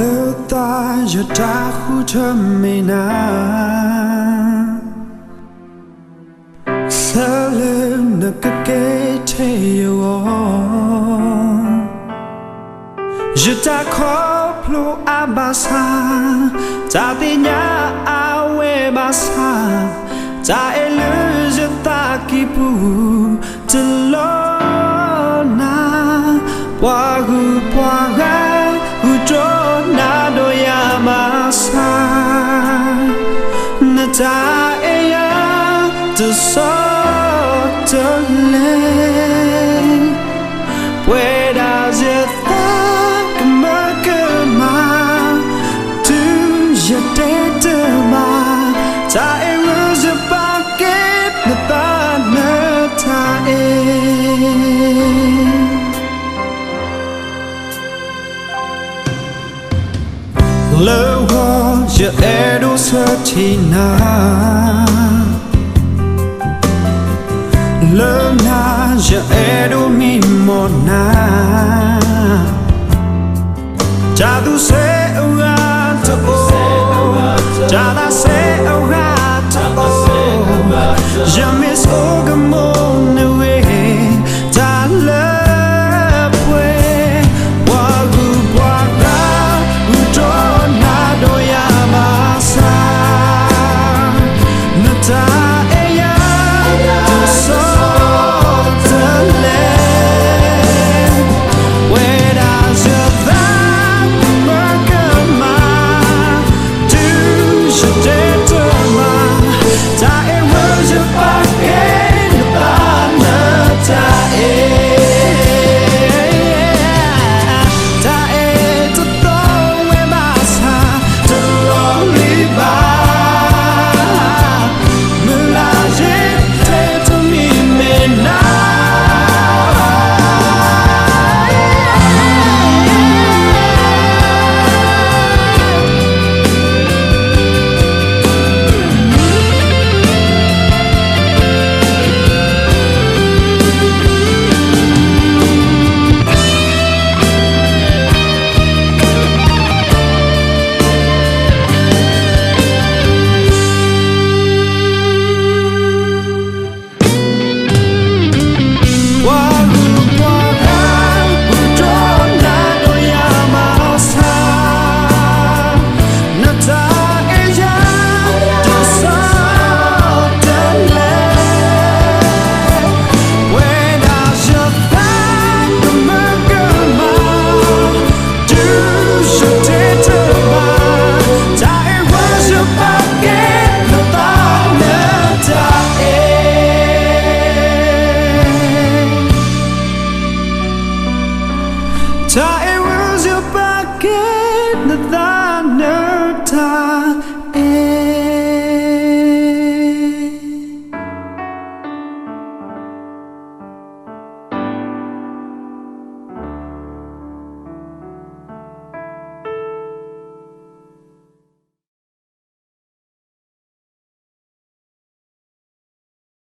လၢသးယတၢ်ဃုထၢမ့ၢ်နၤ, ဆၢလၢနကကဲထဲယဂီၢ်, ယတၢ်ခီဖျိအါဘၣ်ဆၣ်, တၢ်သ့ၣ်ညါအဝဲဘၣ်ဆၣ်, တၢ်အဲၣ်လၢယသးကံၢ်ပူၤတလီၤနၤ, ပှၤဂုၤပှၤဂၤ ဂုၤတြီနၤဒီးယၤဘၣ်ဆၣ်, နတၢ်အဲၣ်ယၤတဆီတလဲ, ပှဲၤဒၣ်ယသးကမၢကမၣ်, တုၤယတဲတဘၣ်, တၢ်အဲၣ်ဝဲယပာ်ကဲနသးနတၢ်အဲၣ် လၢဂီၤယအဲၣ်ဒိးဆၢထံၣ်နၤ, လၢနၤယအဲၣ်ဒိးမံမီၢ်နၤ, တၢ်သူၣ်စဲအဂၤတအိၣ်, တၢ်သးစဲအဂၤတအိၣ်, ယမ့ၢ်ဆိကမိၣ်နဂ့ၤ တၢ်လၢပှဲၤ, ပှၤဂုၤပှၤဂၤ ဂုၤတြီနၤဒီးယၤဘၣ်ဆၣ်, နတၢ်အဲၣ်ယၤတဆီတလဲ, ပှဲၤဒၣ်ယသးကမၢကမၣ်, တုၤယတဲတမၤ, တၢ်အဲၣ်ဝဲယပာ်ကဲနသးနတၢ်အဲၣ် တၢ်အဲၣ်တသီဝဲဘၣ်ဆၣ်, တလီၤလံဘၣ်, မုၢ်လၢ်ယ့ထဲတမံၤမ့ၢ်နၤ ပှၤဂုၤပှၤဂၤ ဂုၤတြီနၤဒီးယၤဘၣ်ဆၣ်, နတၢ်အဲၣ်ယၤတဆီတလဲ, ပှဲၤဒၣ်ယသးကမၢကမၣ်, တုၤယတဲတဘၣ်, တၢ်အဲၣ်ဝဲယပာ်ကဲနသးနတၢ်အဲၣ် တၢ်အဲၣ်ဝဲယပာ်ကဲနသးနတၢ်အဲၣ်